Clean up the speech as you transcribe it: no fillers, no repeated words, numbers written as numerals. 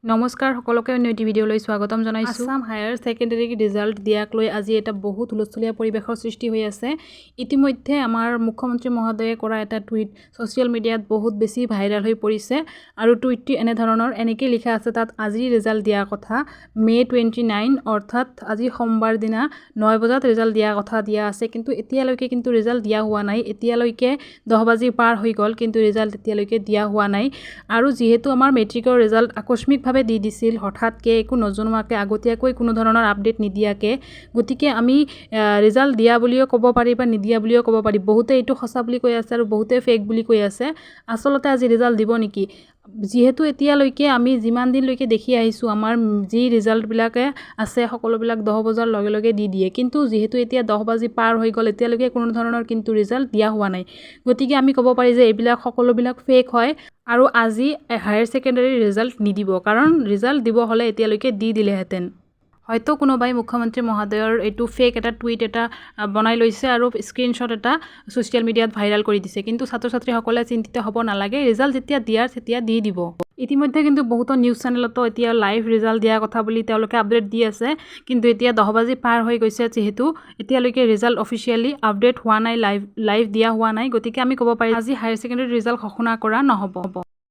নমস্কাৰ, সকলোকে অন্য এটি ভিডিঅ'লৈ স্বাগতম জনাইছোঁ। আছাম হায়াৰ ছেকেণ্ডেৰী ৰিজাল্ট দিয়াক লৈ আজি এটা বহুত হুলস্থুলীয়া পৰিৱেশৰ সৃষ্টি হৈ আছে। ইতিমধ্যে আমাৰ মুখ্যমন্ত্ৰী মহোদয়ে কৰা এটা টুইট ছ'চিয়েল মিডিয়াত বহুত বেছি ভাইৰেল হৈ পৰিছে আৰু টুইটটি এনেধৰণৰ, এনেকৈ লিখা আছে তাত, আজি ৰিজাল্ট দিয়াৰ কথা, মে' 29, অৰ্থাৎ আজি সোমবাৰ দিনা 9 বজাত ৰিজাল্ট দিয়াৰ কথা দিয়া আছে। কিন্তু এতিয়ালৈকে কিন্তু ৰিজাল্ট দিয়া হোৱা নাই। এতিয়ালৈকে 10 বাজি পাৰ হৈ গ'ল, কিন্তু ৰিজাল্ট এতিয়ালৈকে দিয়া হোৱা নাই। আৰু যিহেতু আমাৰ মেট্ৰিকৰ ৰিজাল্ট আকস্মিকভাৱে দি দিছিল, হঠাৎকৈ, একো নজনোৱাকৈ, আগতীয়াকৈ কোনো ধৰণৰ আপডেট নিদিয়াকৈ, গতিকে আমি ৰিজাল্ট দিয়া বুলিও ক'ব পাৰি বা নিদিয়া বুলিও ক'ব পাৰি। বহুতে এইটো সঁচা বুলি কৈ আছে আৰু বহুতে ফেক বুলি কৈ আছে। আচলতে আজি ৰিজাল্ট দিব নেকি? যিহেতু এতিয়ালৈকে আমি যিমান দিনলৈকে দেখি আহিছোঁ, আমাৰ যি ৰিজাল্টবিলাকে আছে, সকলোবিলাক 10 বজাৰ লগে লগে দি দিয়ে। কিন্তু যিহেতু এতিয়া 10 বাজি পাৰ হৈ গ'ল, এতিয়ালৈকে কোনো ধৰণৰ কিন্তু ৰিজাল্ট দিয়া হোৱা নাই। গতিকে আমি ক'ব পাৰি যে এইবিলাক সকলোবিলাক ফেক হয় আৰু আজি হায়াৰ ছেকেণ্ডেৰী ৰিজাল্ট নিদিব, কাৰণ ৰিজাল্ট দিব হ'লে এতিয়ালৈকে দি দিলেহেঁতেন। হয়তো কোনোবাই মুখ্যমন্ত্ৰী মহোদয়ৰ এইটো ফেক এটা টুইট এটা বনাই লৈছে আৰু স্ক্ৰীণশ্বট এটা ছ'চিয়েল মিডিয়াত ভাইৰেল কৰি দিছে। কিন্তু ছাত্ৰ ছাত্ৰীসকলে চিন্তিত হ'ব নালাগে। ৰিজাল্ট যেতিয়া দিয়াৰ তেতিয়া দি দিব। ইতিমধ্যে কিন্তু বহুতো নিউজ চেনেলতো এতিয়া লাইভ ৰিজাল্ট দিয়াৰ কথা বুলি তেওঁলোকে আপডেট দি আছে। কিন্তু এতিয়া 10 বাজি পাৰ হৈ গৈছে, যিহেতু এতিয়ালৈকে ৰিজাল্ট অফিচিয়েলি আপডেট হোৱা নাই, লাইভ দিয়া হোৱা নাই। গতিকে আমি ক'ব পাৰি, আজি হায়াৰ ছেকেণ্ডেৰী ৰিজাল্ট ঘোষণা কৰা নহ'ব।